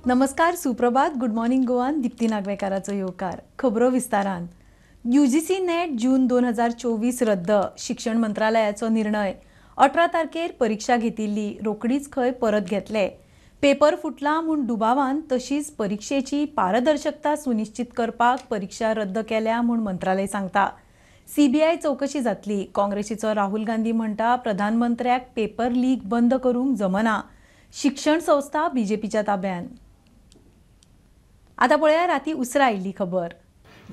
नमस्कार, सुप्रभात, good morning गोवान. दीप्ती नागवेकाराचो येवकार. खबरो विस्तारान. यूजीसी नेट जून 2024 रद्द. शिक्षण मंत्रालयाचो निर्णय. 18 तारखेर परीक्षा घेतिल्ली, रोकडीच खंय परत घेतले. पेपर फुटला म्हूण दुबावान तशीच परीक्षेची पारदर्शकता सुनिश्चित करपाक परीक्षा रद्द केल्या म्हूण मंत्रालय सांगता. सीबीआय चौकशी जातली. काँग्रेसीचो राहुल गांधी म्हणटा, प्रधानमंत्र्याक पेपर लीक बंद करूंक जमना. शिक्षण संस्था बीजेपीच्या ताब्यान. आता पळया राती उसरा आयिल्ली खबर.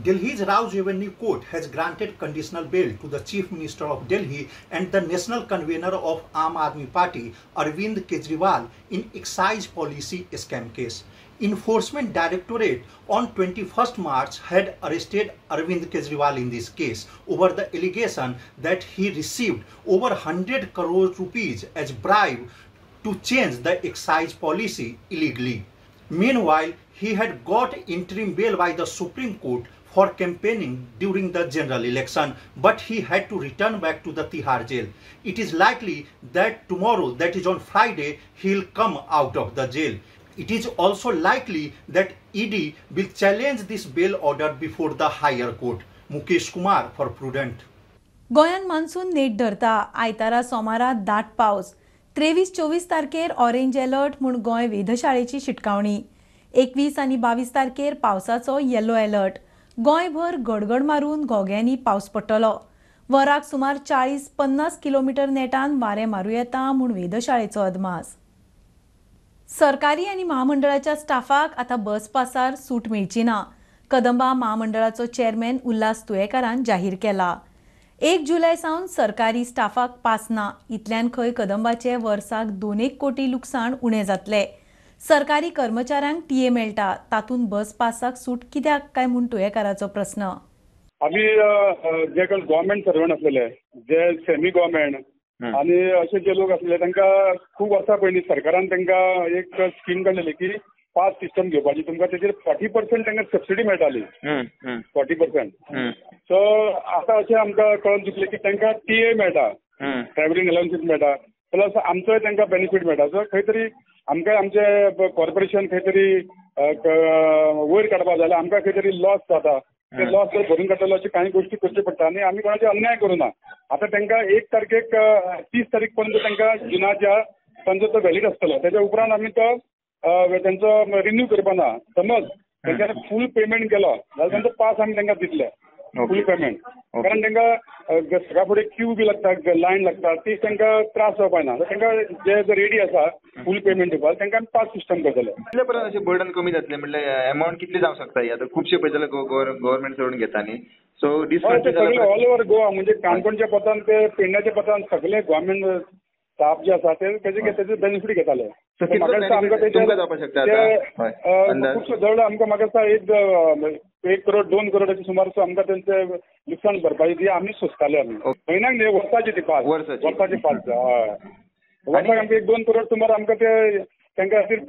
Delhi's Rouse Avenue Court has granted conditional bail to the Chief Minister of Delhi and the National Convener of Aam Aadmi Party, Arvind Kejriwal, in excise policy scam case. Enforcement Directorate on 21st March had arrested Arvind Kejriwal in this case over the allegation that he received over 100 crore rupees as bribe to change the excise policy illegally. Meanwhile, he had got interim bail by the Supreme Court for campaigning during the general election, but he had to return back to the Tihar jail. It is likely that tomorrow, that is on Friday, he'll come out of the jail. It is also likely that ED will challenge this bail order before the higher court. Mukesh Kumar for Prudent. गोंयांत monsoon नेट धरता. आयतारा सोमारा दाट पावस. 23-24 तारखेर orange alert म्हूण गोंय वेधशाळेची शिटकावणी. 21 आनी 22 तारखेर पावसाचो येलो अलर्ट. गोंयभर गडगड मारून घोग्यांनी पावस पडटलो. वराक सुमार 40-50 किलोमीटर नेटान वारें मारूं येता म्हूण वेधशाळेचो अदमास. सरकारी आनी महामंडळाच्या स्टाफाक आतां बस पासार सूट मेळची ना. कदंबा महामंडळाचो चेअरमॅन उल्हास तुयेकारान जाहीर केला. 1 जुलय सावन सरकारी स्टाफाक पास ना. इतल्यान खंय कदंबाचे वर्साक 2-1 कोटी लुकसाण उणें जातलें. सरकारी कर्मचाऱ्यांक टीए मेळटा, तातूंत बस पासाक सूट कित्याक काय म्हूण तुयेकाराचो प्रस्न. आमी जे गव्हर्मेंट सर्वंट आसलेले, जे सेमी गव्हर्मेंट आनी अशे जे लोक आसले तांकां खूब वर्सां पयलीं सरकारान तांकां एक स्कीम काडलेली की पास सिस्टम घेवपाची. तुमकां तेजेर 40% तांकां सबसिडी मेळटाली, 40%. सो आतां अशें आमकां कळोन चुकलें की तांकां टीए मेळटा, ट्रॅव्हलिंग अलावन्सीस मेळटा, प्लस आमचोय तांकां बेनिफीट मेळटा. सो खंय तरी आमकां आमचें कॉर्पोरेशन खंय तरी वयर काडपा जाल्यार आमकां खंय तरी लॉस जाता. ते लॉस जर भरून काडटलो अशी कांय गोश्टी करच्यो पडटा आनी आमी कोणाचे अन्याय करूं ना. आतां तांकां 1 तारखेक 30 तारीख पर्यंत तांकां जुनाच्या तांचो तो व्हॅलीड आसतलो. तेच्या उपरांत आमी तो तांचो रिन्यू करपा ना. समज तांच्यानी फूल पेमेंट केलो जाल्यार तांचो पास आमी तांकां दितले फूल पेमेंट. कारण तांकां सकाळ फुडें क्यू बी लागता, लायन लागता, ती तांकां त्रास जावपा ना. तांकां जे जर रेडी आसा फूल पेमेंट दिवपाक तांकां आमी पास सिस्टम करतले. कितले पर्यंत अशें बर्डन कमी जातलें? म्हणल्यार एमावंट कितली जावंक शकता? आतां खुबशे पळय जाल्यार गव्हर्मेंट सोडून घेता न्ही. सो सगळे ऑल ओवर गोवा, म्हणजे काणकोणच्या पत्रान ते पेडण्याच्या पत्रान सगळे गव्हर्मेंट स्टाफ जे आसा ते तेजे बेनिफीट घेताले. आमकां खुबशे जड आमकां म्हाका दिसता 1 करोड 2 करोड अशें सुमार आमकां तेंचे लुकसाण भरपाई ती आमी सोंसताले. आमी म्हयन्याक न्ही, वर्साची ती पास, वर्साची पास. हय, वर्साक आमकां 1-2 करोड सुमार आमकां ते तांकां खातीर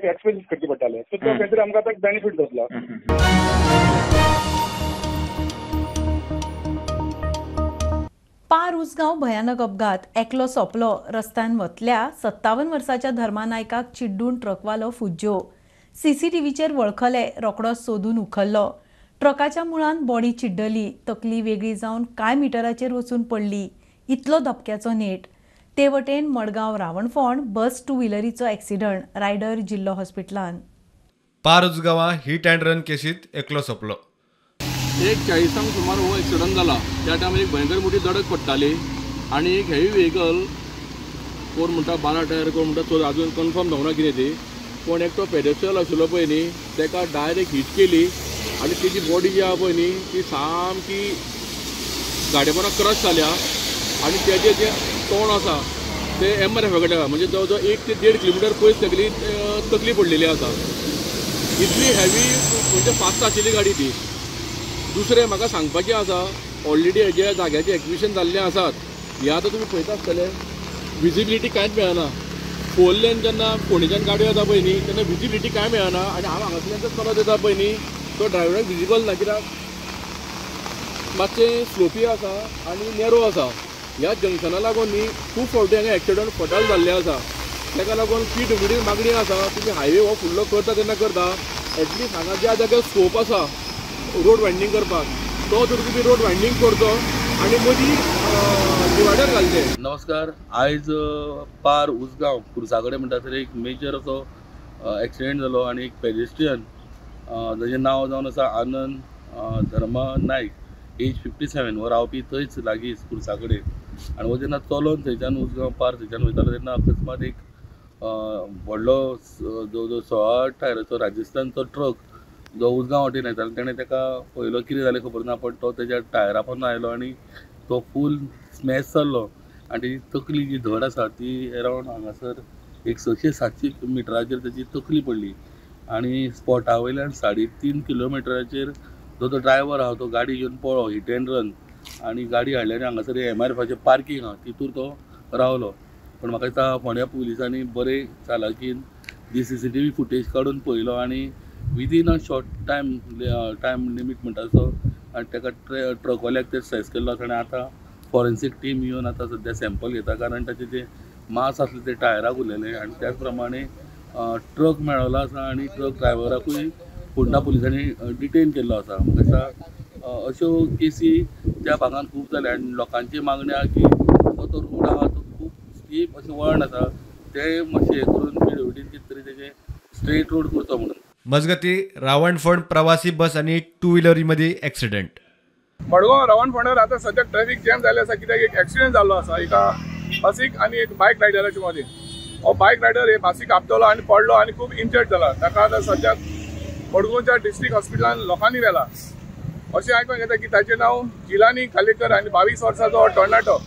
एक्सपेन्सीस करचे पडटाले. सो तो खंय तरी आमकां आतां बेनिफीट जातलो. पार उसगांव भयानक अपघात. एकलो सोंपलो. रस्त्यान वतल्या 57 वर्साच्या धर्मा नायकाक चिड्डून ट्रकवालो फुज्जो. सीसीटीव्हीचेर वळखले, रोकडो सोदून उखल्लो. ट्रकाच्या मुळान बॉडी चिड्डली, तकली वेगळी जावन कांय मिटराचेर वचून पडली. इतलो धपक्याचो नेट. ते वटेन मडगांव रावणफोंड बस टू व्हिलरीचो एक्सिडंट, रायडर जिल्लो हॉस्पिटलान. पार उसगांवां हिट अँड रन केसीत एकलो सोंपलो. 1:40 सुमार हो एक्सिडंट जाला. त्या टायमार एक भयंकर मोठी दडक पडटाली आनी एक हेवी व्हेकल, कोण म्हणटा 12 टायर, कोण म्हणटा 14, अजून कन्फर्म जावना कितें ती. पूण एकटो पेडेस्ट्रियल आशिल्लो पळय न्ही, ताका डायरेक्ट हीट केली आनी तेजी बॉडी जी आहा पळय न्ही ती सामकी गाडये पोंदा क्रश जाल्या आनी तेजें जें तोंड आसा तें एम आर एफा कडेन आसा. म्हणजे जवळ जवळ 1 ते 1.5 किलोमिटर पयस तकली तकली पडलेली आसा. इतली हेवी म्हणजे फास्ट आशिल्ली गाडी ती. दुसरें म्हाका सांगपाचें आसा, ऑलरेडी हेज्या जाग्याचें एक्विशन जाल्लें आसात. हें आतां तुमी पळयता आसतले, विजिबिलिटी कांयच मेळना. 4 लेन जेन्ना फोंडेच्यान गाडयो येता पळय न्ही तेन्ना विजिबिलिटी कांय मेळना आनी हांव हांगासरल्यान जर चलत येता पळय न्ही तो ड्रायव्हराक विजिबल ना, कित्याक मातशें स्लोपी आसा आनी नॅरो आसा. ह्या जंक्शना लागून न्ही खूब फावटी हांगा एक्सिडंट फटल जाल्ले आसा. ताका लागून पीडब्ल्यूडी मागणी आसा तुमी हायवे हो फुडलो करता तेन्ना करता एटलिस्ट हांगा ज्या जाग्यार स्कोप आसा रोड वायंडींग करपाक तो जर तुमी रोड वायंडींग करचो आनी मदीं डिवायडर घालचें. नमस्कार, आयज पार उसगांव खुर्सा कडेन म्हणटा थंय एक मेजर असो एक्सिडेंट जालो आनी एक पेडेस्ट्रियन ताजें नांव जावन आसा आनंद धर्मा नायक, एज 57, हो रावपी थंयच लागींच खुर्सा कडेन. आनी हो जेन्ना चलोन थंयच्यान उसगांव पार थंयच्यान वयतालो तेन्ना अकस्मात एक व्हडलो जवळ जवळ 16 टायराचो राजस्थानचो ट्रक जो उसगांव वाटेन येतालो तेणें ताका पयलो कितें जालें खबर ना, पण तो तेज्या टायरा पोंदा आयलो आनी तो फूल स्मॅश जाल्लो आनी तेजी तकली जी धड आसा ती एरावंड हांगासर एक 600-700 मिटराचेर तेजी तकली पडली आनी स्पॉटा वयल्यान 3.5 किलोमिटराचेर जो तो ड्रायवर आहा तो गाडी घेवन पळ्ळो, हिट एंड रन, आनी गाडी हाडली आनी हांगासर एमआरएफाचें पार्कींग आहा तितूर तो रावलो. पण म्हाका दिसता फोंड्या पुलिसांनी बरे चालाकीन जी CCTV footage काडून पळयलो आनी within a short time limit म्हणटा तसो आनी ताका ट्रकवाल्याक ते सेस केल्लो आसा आनी आतां फॉरेन्सीक टीम येवन आतां सद्या सॅम्पल घेता, कारण ताचें जें मास आसलें तें टायराक उरलेलें आनी त्याच प्रमाणे ट्रक मेळ्ळो आसा आनी ट्रक ड्रायव्हराकूय फोंडा पुलिसांनी डिटेन केल्लो आसा. म्हाका दिसता अश्यो केसी त्या भागान खूब जाल्या आनी लोकांची मागणी आहा की जो तो रोड आहा तो खूब स्टीप अशें वळण आसा तें मातशें हें करून पीडब्ल्यूडीन कितें तरी तेजें स्ट्रेट रोड करचो म्हणून. मजगती रावणफोंड प्रवासी बस आणि टू व्हीलरी मध्ये ॲक्सिडेंट. मडगांव रावणफोंडार आतां सद्याक ट्रॅफिक जॅम जाल्लें आसा कित्याक एक एक्सिडेंट जाल्लो आसा एका बसीक आनी एक बायक रायडराच्या मदीं. हो बायक रायडर हे बसीक आपटलो आनी पडलो आनी खूब इंजर्ड जाला. ताका आतां सद्याक मडगांवच्या डिस्ट्रिक्ट हॉस्पिटलान लोकांनी व्हेला. अशें आयकूंक येता की ताचें नांव जिलानी खालेकर आनी 22 वर्साचो हो तरणाटो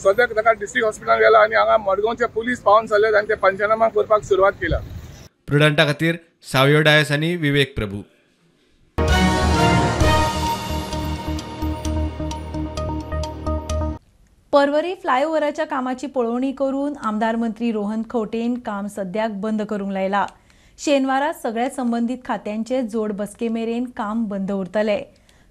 सद्याक ताका डिस्ट्रिक्ट हॉस्पिटलान व्हेला आनी हांगा मडगांवचे पुलीस पावन जाले आनी ते पंचनामा करपाक सुरवात केल्या. प्रुडंटा खातीर सावियो डायस आनी विवेक प्रभू. पर्वरी फ्लायओव्हराच्या कामाची पळोवणी करून आमदार मंत्री रोहन खंवटेन काम सद्याक बंद करूंक लायला. शेनवारा सगळ्या संबंधित खात्यांचे जोड बसके मेरेन काम बंद उरतले.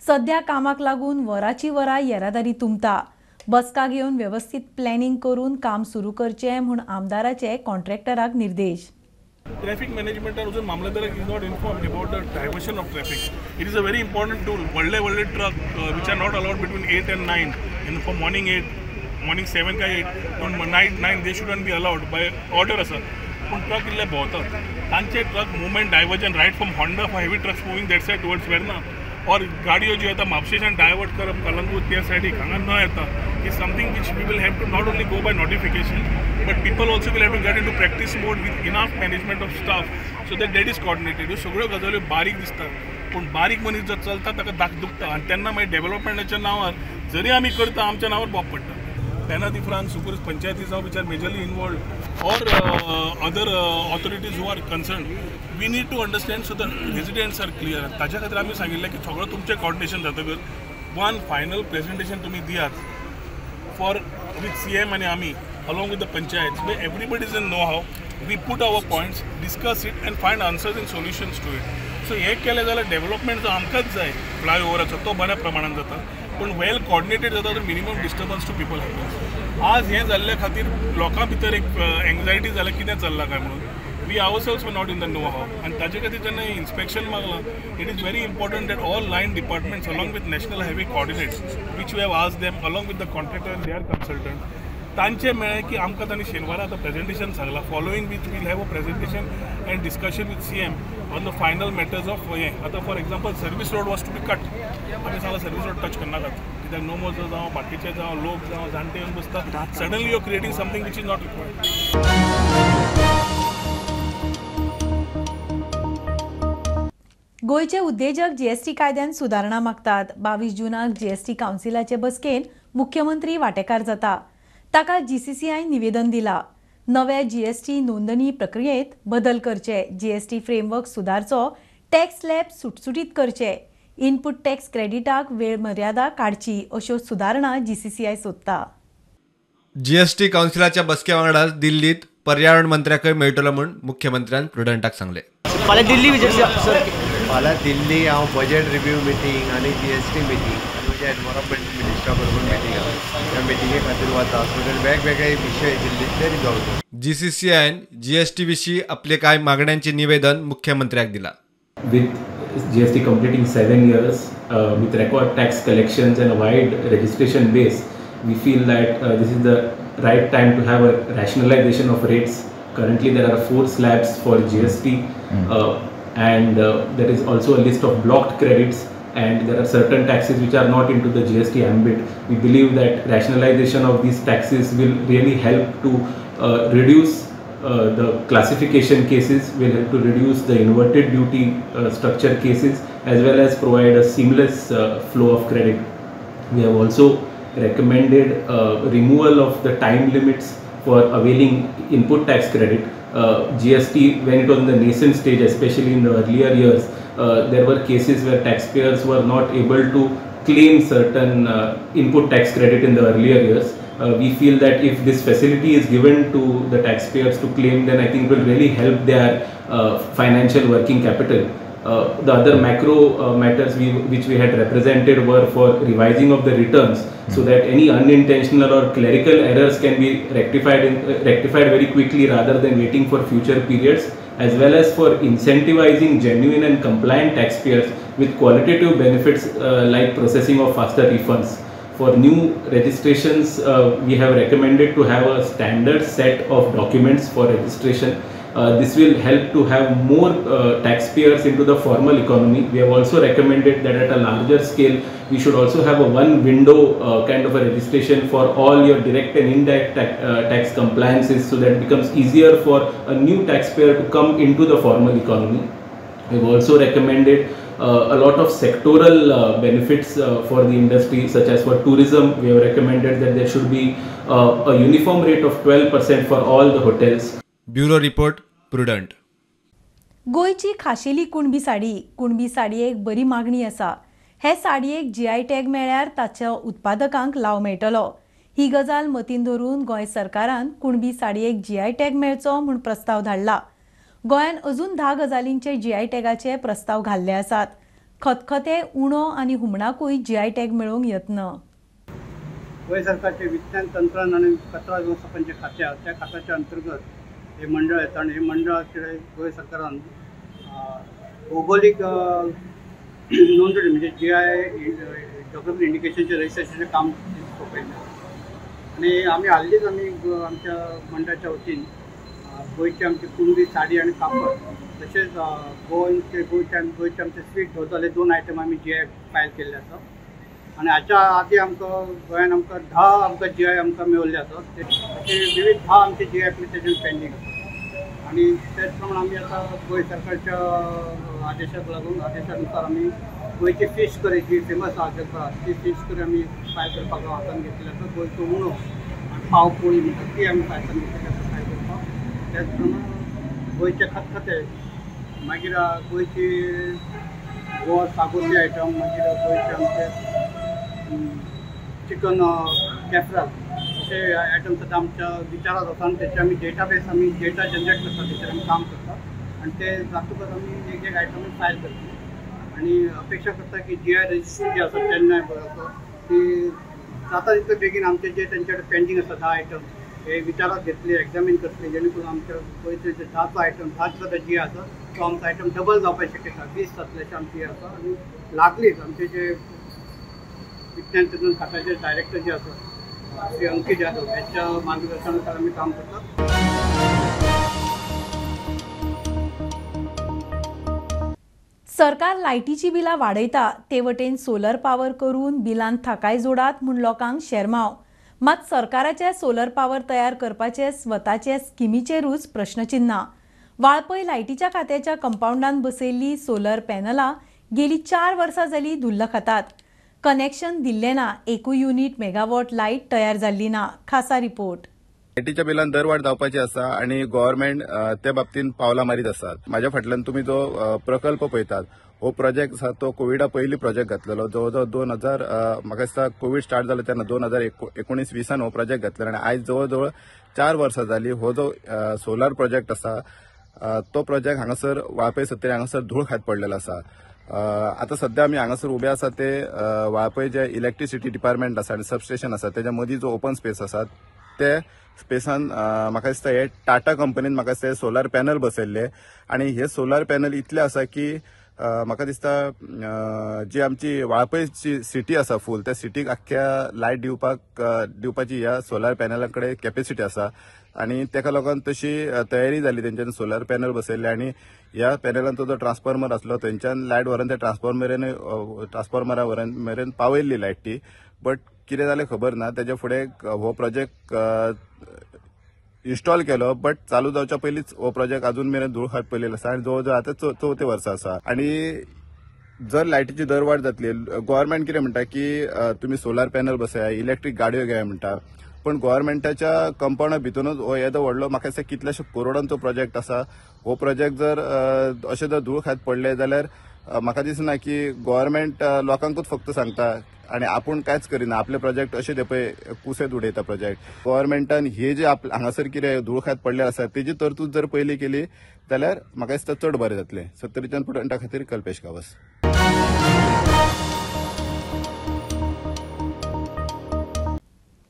सद्या कामाक लागून वराची वरां येरादारी तुंबता. बसका घेवन वेवस्थीत प्लॅनिंग करून काम सुरू करचें म्हूण आमदाराचे कॉन्ट्रॅक्टराक निर्देश. Traffic management अजून मामलेदाराक is not informed about the diversion of traffic. It is a very important tool. व्हडले व्हडले truck which are not allowed between 8 and 9 and for morning 8, morning 7 काय 8, पूण night 9 they shouldn't be allowed by order आसा. पूण truck इल्ले भोंवतात, तांचे truck movement diversion right from Honda for heavy trucks moving that side towards Verna or गाडयो ज्यो येता म्हापशेच्यान डायवर्ट करप कलंगूट त्या सायडीक हांगा न येता is something which we will have to not only go by notification but people also will have to get into practice mode with enough management of staff so that that is coordinated. ह्यो सगळ्यो गजाल्यो बारीक दिसतात पूण बारीक मनीस जर चलता ताका दाख दुखता आनी तेन्ना मागीर डेव्हलपमेंटाच्या नांवार जरी आमी करता आमच्या नांवार बोब पडटा. तेन्ना ती फ्रांस सुकूर पंचायती जावं which are majorly involved or other authorities who are concerned, we need to understand so the residents are clear. ताच्या खातीर आमी सांगिल्लें की सगळो तुमचें कॉर्डिनेशन जातकच वन फायनल प्रेजेंटेशन तुमी दियात for with CM आनी आमी along with the panchayats, where everybody is in know-how, we put our points, discuss it and find answers and solutions to it. So हे केलें जाल्यार डेव्हलपमेंट जो आमकांच जाय फ्लायओव्हराचो तो बऱ्या प्रमाणान जाता, पूण वेल कॉर्डिनेटेड जाता तर minimum disturbance to people happens. आज हें जाल्ल्या खातीर लोकां भितर एक एंग्जायटी जाल्या कितें चल्लां काय म्हणून. We ourselves were not in the know how आनी ताजे खातीर जेन्ना inspection मागलां it is very important that all line departments along with national highway coordinates which we have asked them along with the contractor and their consultant तांचे मेळ्ळें की आमकां तांणी शेनवारा आतां प्रेजेंटेशन सांगलां following which we'll have a presentation and discussion with CM on the final matters of हें. आतां for example service road was to be cut, आमी सांगलां सर्वीस रोड टच करनाकात कित्याक नोमोजो जावं बाकीचे जावं लोक जावं जाणटे येवन बसता, suddenly you are creating something which is not required. गोंयचे उद्देजक जीएसटी कायद्यान सुदारणा मागतात. 22 जूनाक जीएसटी कावन्सिलाचे बसकेन मुख्यमंत्री वांटेकार जाता. ताका जीसीसीआयन निवेदन दिला. नव्या जीएसटी नोंदणी प्रक्रियेत बदल करचे, जीएसटी फ्रेमवर्क सुदारचो, टॅक्स स्लॅब सुटसुटीत करचे, इनपुट टॅक्स क्रेडिटाक वेळ मर्यादा काडची अश्यो सुदारणा जीसीसीआय सोदता. जीएसटी कावन्सिलाच्या बसके वांगडा दिल्लीत पर्यावरण मंत्र्याकय मेळटलो म्हूण मुख्यमंत्र्यान प्रुडंटाक सांगलें. फाल्यां दिल्ली विजीट सर, फाल्यां दिल्ली हांव बजेट रिव्यू मिटींग आनी जीएसटी मिटींग म्हजी एनवायरमेंट मिनिस्टरा बरोबर मिटींग आसा, त्या मिटिंगे खातीर वता. सो that वेगवेगळे विशय दिल्लींतले रिजॉल्व जाता. जीसीसीआयन जीएसटी विशीं आपले कांय मागण्यांचे निवेदन मुख्यमंत्र्याक दिला. With GST completing 7 years, with record tax collections and a wide registration base, we feel that this is the right time to have a rationalization of rates. Currently there are 4 slabs for GST, and there is also a list of blocked credits, and there are certain taxes which are not into the GST ambit. We believe that rationalization of these taxes will really help to reduce the classification cases, will help to reduce the inverted duty structure cases, as well as provide a seamless flow of credit. We have also recommended removal of the time limits for availing input tax credit. GST, when it was in the nascent stage, especially in the earlier years, there were cases where taxpayers were not able to claim certain input tax credit in the earlier years. We feel that if this facility is given to the taxpayers to claim, then I think it will really help their financial working capital. The other macro matters which we had represented were for revising of the returns, so that any unintentional or clerical errors can be rectified very quickly rather than waiting for future periods, as well as for incentivizing genuine and compliant taxpayers with qualitative benefits like processing of faster refunds. For new registrations, we have recommended to have a standard set of documents for registration. This will help to have more taxpayers into the formal economy. We have also recommended that at a larger scale, we should also have a one window kind of a registration for all your direct and indirect tax compliances, so that it becomes easier for a new taxpayer to come into the formal economy. We have also recommended a lot of sectoral benefits for the industry, such as for tourism. We have recommended that there should be a uniform rate of 12% for all the hotels. Bureau report, Prudent. गोंयची खाशेली कुणबी साडी. कुणबी साडयेक बरी मागणी आसा. हे साडयेक GI tag मेळ्ळ्यार ताच्या उत्पादकांक लाव मेळटलो. ही गजाल मतीन धरून गोंय सरकारान कुणबी साडयेक जीआय टॅग मेळचो म्हूण प्रस्ताव धाडला. गोंयान अजून 10 गजालींचे जीआय टॅगाचे प्रस्ताव घाल्ले आसात. खतखते, उणो आनी हुमणाकूय जीआय टॅग मेळोवंक यत्न. गोंय सरकारचे विज्ञान, तंत्रज्ञान आनी कचरा वेवस्थापन जे खातें आसा त्या खात्याच्या अंतर्गत हे मंडळ येता आनी हे मंडळाचे गोंय सरकारान भौगोलीक नोंदणी म्हणजे जीआय जोग्राफिकल इंडिकेशनचे रजिस्ट्रेशनचें काम सोंपयलें. आनी आमी हालींच आमी आमच्या मंडळाच्या वतीन गोंयची आमची कुणबी साडी आनी कापड, तशेंच गोंयचे गोंयचे आमचे स्वीट धोदोले 2 आयटम आमी जीआय फायल केल्ले आसा. आनी हाच्या आदी आमकां गोंयान आमकां 10 आमकां जीआय आमकां मेळिल्ले आसा. अशे विविध 10 आमचे जीआय एप्लिकेशन पेंडींग आसा. आनी त्याच प्रमाणे आमी आतां गोंय सरकारच्या आदेशाक लागून आदेशानुसार आमी गोंयची फीश करी जी फेमस आसा जगभरात ती फीश करी आमी फायल करपाक हातान घेतलेली आसा. गोंयचो उणो आनी पाव पोळी म्हणटा ती आमी हातान घेतलेली आसा फायल करपाक. त्याच प्रमाणे गोंयचे खतखते, मागीर गोंयची गोवा सागोती आयटम, मागीर गोंयचे आमचे चिकन कॅपराल अशे आयटम सुद्दां आमच्या विचारांत आसा. आनी तेचे आमी डेटाबेस आमी डेटा जनरेट करता, तेचेर आमी काम करता आनी ते जातकच आमी एक एक आयटम फायल करता. आनी अपेक्षा करता की जीआय रजिस्ट्री जी आसा चेन्नय आसा ती जाता तितले बेगीन आमचे जे तेंचे कडेन पेंडींग आसा 10 आयटम हे विचारात घेतले, एग्जामीन करतले, जेणे करून आमच्या गोंयचे जे 10 आयटम 10 सुद्दां जी आसा तो आमचो आयटम डबल जावपाक शक्यता, 20 जातले अशें आमची आसा. आनी लागलीच आमचे जे विज्ञान तंत्रज्ञान खात्याचे डायरेक्टर जे आसा श्री अंकित जाधव यांच्या मार्गदर्शनानुसार आमी काम करतात. सरकार लायटीची बिलां वाडयता ते वटेन सोलर पावर करून बिलान थाकाय जोडात म्हूण लोकांक शेरमाव. मात सरकाराचे सोलर पावर तयार करपाचे स्वताचे स्किमीचेरूच प्रश्नचिन्हां. वाळपय लायटीच्या खात्याच्या कंपाउंडान बसयल्ली सोलर पॅनलां गेली 4 वर्सां जाली धुल्ल खातात. कनेक्शन दिल्लें ना, एकूय युनिट मेगावॉट लायट तयार जाल्ली ना. खासा रिपोर्ट. लायटीच्या बिलान दरवाड जावपाची आसा आनी गव्हर्मेंट ते बाबतीन पावलां मारीत आसात. म्हाज्या फाटल्यान तुमी जो प्रकल्प पळयतात हो प्रोजेक्ट आसा तो कोविडा पयलीं प्रोजेक्ट घातलेलो. जवळ जवळ 2000 म्हाका दिसता कोवीड स्टार्ट जालो तेन्ना 2019-20 हो प्रोजेक्ट घातलेलो आनी आयज जवळ जवळ 4 वर्सां जाली हो जो सोलार प्रोजेक्ट आसा तो प्रोजेक्ट हांगासर वाळपय सत्तरी हांगासर धूळ खात पडलेलो आसा. आतां सध्या आमी हांगासर उबे आसा ते वाळपय जे इलेक्ट्रिसिटी डिपार्टमेंट आसा आनी सबस्टेशन आसा तेच्या मदीं जो ओपन स्पेस आसा ते स्पेसान म्हाका दिसता हे टाटा कंपनीन म्हाका दिसता सोलार पॅनल बसयल्ले आनी हे सोलार पॅनल इतले आसा की म्हाका दिसता जी आमची वाळपयची सिटी आसा फूल त्या सिटीक आख्ख्या लायट दिवपाची ह्या सोलार पॅनला कडेन कॅपेसिटी आसा आनी तेका लागून तशी तयारी जाली तेंच्यान सोलार पॅनल बसयल्ले आनी ह्या पॅनलांचो जो ट्रान्सफॉर्मर आसलो थंयच्यान लायट व्हरून त्या ट्रान्सफॉर्मरा व्हरून मेरेन पावयल्ली लायट ती. बट कितें जालें खबर ना, तेच्या फुडें हो प्रोजेक्ट इन्स्टॉल केलो बट चालू जावच्या पयलींच हो प्रोजेक्ट अजून मेरेन धूळ खात पडलेलो आसा आनी जवळ जवळ आतां चवथे वर्सा आसा. आनी जर लायटीची दरवाड जातली, गव्हर्मेंट कितें म्हणटा की तुमी सोलार पॅनल बसया, इलेक्ट्रीक गाडयो घेया म्हणटा, पण गव्हर्मेंटाच्या कंपावंडा भितरूच हो येदो व्हडलो म्हाका दिसता कितल्याशा करोडांचो प्रोजेक्ट आसा. हो प्रोजेक्ट जर अशें जर धूळ खात पडले जाल्यार म्हाका दिसना की गव्हर्मेंट लोकांकूच फक्त सांगता आनी आपूण कांयच करिना, आपले प्रोजेक्ट अशे ते पळय कुसेत उडयता प्रोजेक्ट. गव्हर्मेंटान हे जे हांगासर कितें धूळ खात पडले आसा तेजी तरतूद जर पयली केली जाल्यार म्हाका दिसता चड बरें जातलें. सत्तरीच्यान प्रुडंटा खातीर कल्पेश गांवस.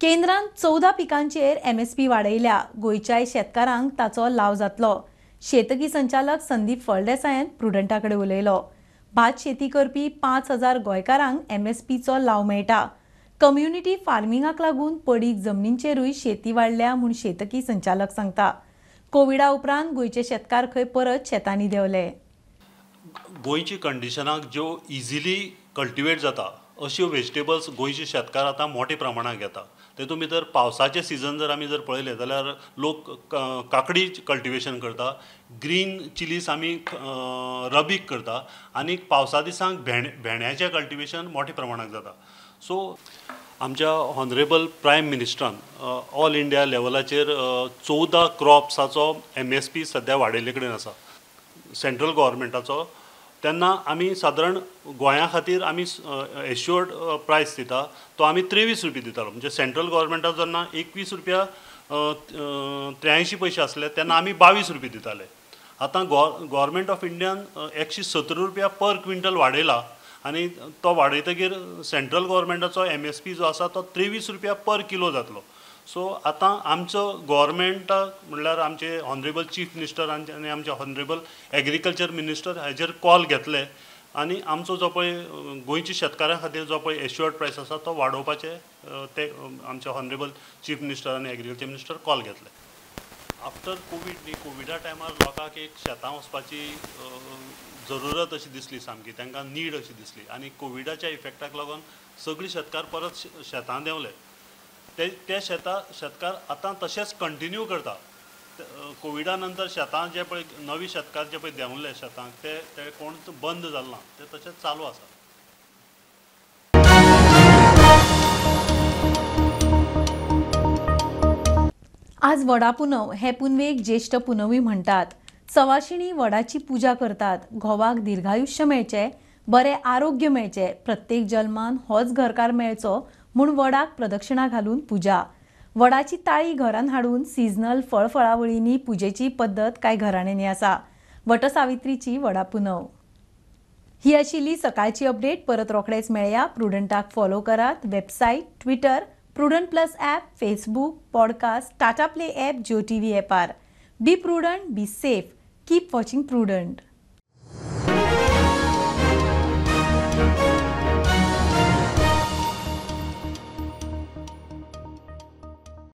केंद्रान 14 पिकांचेर एमएसपी वाडयल्या. गोंयच्याय शेतकारांक ताचो लाव जातलो. शेतकी संचालक संदीप फळदेसायान प्रुडंटा कडेन उलयलो. भात शेती करपी 5,000 गोंयकारांक एमएसपीचो लाव मेळटा. कम्युनिटी फार्मिंगाक लागून पडीक जमनींचेरूय शेती वाडल्या म्हूण शेतकी संचालक सांगता. कोविडा उपरांत गोंयचे शेतकार खंय परत शेतांनी देंवले. गोंयची कंडिशनाक ज्यो इजिली कल्टिवेट जाता अश्यो वेजिटेबल्स गोंयचे शेतकार आतां मोठ्या प्रमाणात घेता. तेतून भितर पावसाचें सिजन जर आमी जर पळयलें जाल्यार लोक काकडी कल्टिवेशन करता, ग्रीन चिलीस आमी रबीक करता आनी पावसा दिसांक भेंड्याचें कल्टिवेशन मोठ्या प्रमाणात जाता. सो आमच्या ऑनरेबल प्रायम मिनिस्टरान ऑल इंडिया लेवलाचेर 14 क्रॉप्साचो एमएसपी सद्या वाडयल्ले कडेन आसा सेंट्रल गव्हर्मेंटाचो. तेन्ना आमी सादारण गोंया खातीर आमी एश्युअर्ड प्रायस दिता तो आमी 23 रुपया दितालो. म्हणजे सेंट्रल गव्हर्मेंटाक जेन्ना 21 रुपया 83 पयशे आसले तेन्ना आमी 22 रुपया दिताले. आतां गव्हर्मेंट ऑफ इंडियान 117 रुपया पर क्विंटल वाडयला आनी तो वाडयतकीर सेंट्रल गव्हर्मेंटाचो एमएसपी जो आसा तो 23 रुपया पर किलो जातलो. सो आतां आमचो गव्हर्मेंटाक म्हणल्यार आमचे ऑनरेबल चीफ मिनिस्टर आनी आमचे ऑनरेबल एग्रीकल्चर मिनिस्टर हाजेर कॉल घेतले आनी आमचो जो पळय गोंयच्या शेतकारां खातीर जो पळय एश्युअर्ड प्रायस आसा तो वाडोवपाचे ते आमचे ऑनरेबल चीफ मिनिस्टर आनी एग्रीकल्चर मिनिस्टर कॉल घेतले. आफ्टर कोवीड न्ही, कोविडा टायमार लोकांक एक शेतां वचपाची जरुरत अशी दिसली, सामकी तांकां नीड अशी दिसली आनी कोविडाच्या इफेक्टाक लागून सगळी शेतकार परत शेतां देंवले. ते शेतकार आतां तशेंच कंटिन्यू करता. कोविडा नंतर शेतां जे पळय नवी शेतकार जे पळय देंवले शेतांक ते कोण बंद जाल ना, ते तशेंच चालू आसा. आज वडा पुनव हे पुनवेक ज्येष्ठ पुनवी म्हणटात. सवाशिणी वडाची पुजा करतात. घोवाक दीर्घायुष्य मेळचें, बरें आरोग्य मेळचें, प्रत्येक जल्मान होच घरकार मेळचो म्हूण वडाक प्रदक्षिणा घालून पुजा. वडाची ताळी घरान हाडून सिजनल फळफळावळींनी पुजेची पद्दत कांय घराण्यांनी आसा. वटसावित्रीची वडा पुनव. ही आशिल्ली सकाळची अपडेट. परत रोखडेच मेळया. प्रुडंटाक फॉलो करात. Website, Twitter, Prudent plus app, Facebook, podcast, Tata play app, Jio TV ॲपार. Be prudent, be safe, keep watching Prudent.